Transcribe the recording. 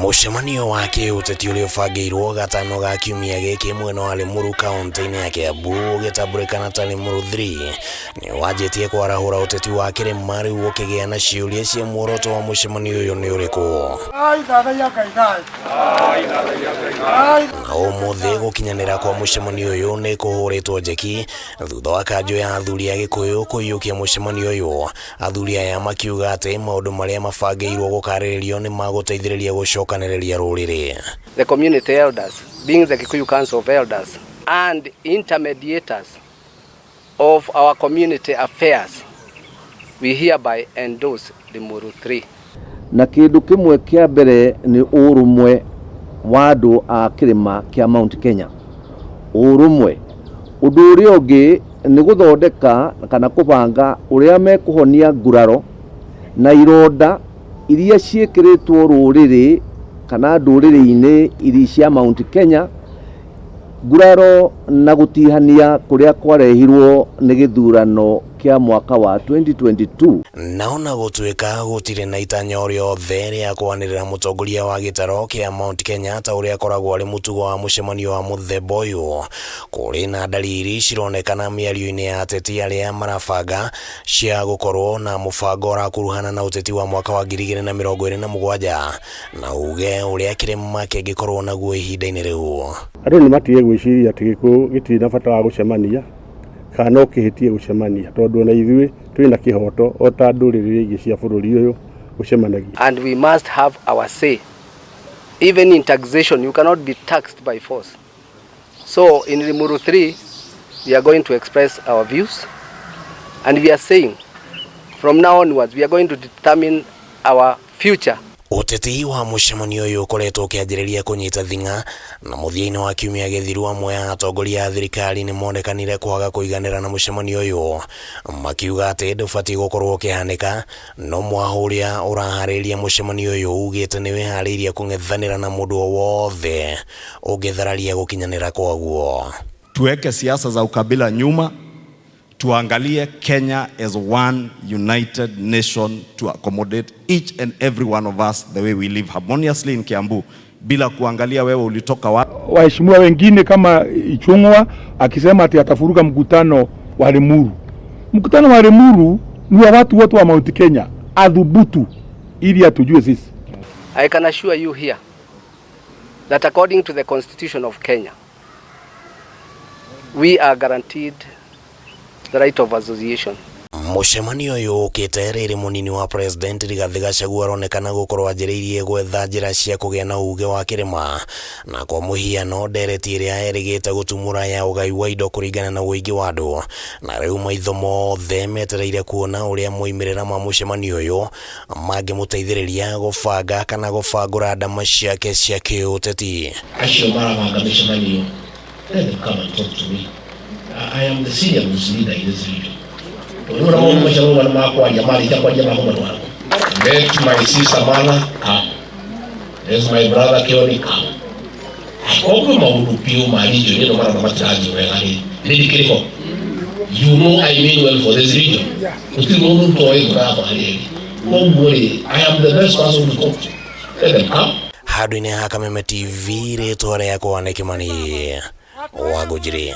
Mũcemanio wa kĩũteti ũrĩa ũbangĩirwo gatano ga kiumia gĩkĩ mwena wa Limuru kaunti-inĩ ya Kiambu ũgĩtambũrĩkana ta Limuru 3 nĩ wanjĩtie kwarahũra ũteti wa kĩrĩma, rĩu ũkĩgĩa na ciũria cia muoroto wa mũcemanio ũyũ nĩ ũrĩkũ. Na ũmũthĩ gũkinyanĩra kwa mũcemanio ũyũ nĩ kũhũrĩtwo njeki thutha wa kanjũ ya athuri a Gĩkũyũ kũiyũkia mũcemanio ũyũ, athuri aya makiuga atĩ maũndũ marĩa mabangĩirwo gũkarĩrĩrio nĩ magũteithĩrĩria gũcokanĩrĩria rũrĩrĩ. The community elders, being the Kikuyu Council of Elders and intermediators of our community affairs, we hereby endorse Limuru 3. Na kĩndũ kĩmwe kĩa mbere nĩ ũrũmwe wa andũ a kĩrĩma kĩa Mount Kenya, ũrũmwe. Ũndũ ũrĩa ũngĩ nĩ gũthondeka kana kũbanga ũrĩa mekũhonia nguraro na ironda iria ciĩkĩrĩtwo rũrĩrĩ kana ndũrĩrĩ-inĩ iria cia Mount Kenya, nguraro na gũtihania kũrĩa kwarehirwo nĩ gĩthurano kĩa mwaka wa 2022. Na ona gũtuĩka gũtirĩ na itanya o rĩothe rĩa kwanĩrĩra mũtongoria wa gĩtaro kĩa Mount Kenya ta ũrĩa akoragwo arĩ mũtugo wa mũcemanio wa mũthemba ũyũ, kũrĩ na ndariri cironekana mĩario-inĩ ya ateti arĩa marabanga cia gũkorwo na mũbango ũrakuruhana na ũteti wa mwaka wa 2027 na uge ũrĩa kĩrĩma kĩngĩkorwo naguo ihinda-inĩ rĩu. Andũ nĩ matige gwĩciria atĩ Gĩkũyũ gĩtirĩ na bata wa gũcemania kana no kĩhĩtie gũcemania, tondũ ona ithuĩ twĩna kĩhoto o ta ndũrĩrĩ ingĩ cia bũrũri ũyũ gũcemanagia. And we must have our say. Even in taxation, you cannot be taxed by force. So in Limuru 3, we are going to express our views, and we are saying from now onwards, we are going to determine our future. Ũteti wa mũcemanio ũyũ ũkoretwo ũkĩanjĩrĩria kũnyita thing'a na mũthia-inĩ wa kiumia gĩthiru amwe a atongoria a thirikari nĩ monekanire kwaga kũiganĩra na mũcemanio ũyũ, makiuga atĩ ndũbatiĩ gũkorwo ũkĩhanĩka, no mwaho ũrĩa ũraharĩria mũcemanio ũyũ ugĩte nĩ wĩharĩirie kũng'ethanĩra na mũndũ o wothe ũngĩthararia gũkinyanĩra kwaguo. Tuweke siasa za ukabila nyuma, tuangalie Kenya as one united nation to accommodate each and every one of us the way we live harmoniously in Kiambu bila kuangalia wewe ulitoka wapi. Waheshimiwa wengine kama Ichung'wa akisema ati atavuruga mkutano wa Limuru. Mkutano wa Limuru ni wa watu wote wa Mount Kenya, adhubutu ili atujue sisi. I can assure you here that according to the Constitution of Kenya, we are guaranteed the right of association. Mũcemanio ũyũ ũkĩte rĩrĩ mũnini wa President Rigathĩ Gachagua aronekana gũkorwo anjĩrĩirie gwetha njĩra cia kũgĩa na uge wa kĩrĩma, na kwa mũhiano ndereti ĩrĩa erĩgĩte gũtumũra ya ũgai wa indo kũringana na ũingĩ wa andũ, na rĩu maitho mothe metereire kuona ũrĩa moimĩrĩra ma mũcemanio ũyũ mangĩmũteithĩrĩria gũbanga kana gũbangũra ndama ciake cia kĩũteti. Acio marabanga mĩcemanio, let them come and talk to me. I am the senior most leader in this region. Tondũ na maũndũ macio mauga nĩ makwaria, marĩkia kwaria makũmatwara. Let my sister Mala come. Let my brother Kioni come. Angĩkorwo kwĩ maũndũ biũ ma region ĩno marona matirathiĩ wega rĩ, nĩ ndĩkĩrĩ ho. You know I mean well for this region. Gũtirĩ mũndũ ũtoĩ ngoro yakwa harĩ ĩrĩ. Koguo rĩ, I am the best person to talk to. Let them come. Handũ-inĩ ha Kameme TV, rĩtwa rĩakwa nĩ Kĩmani wa Ngũnjiri.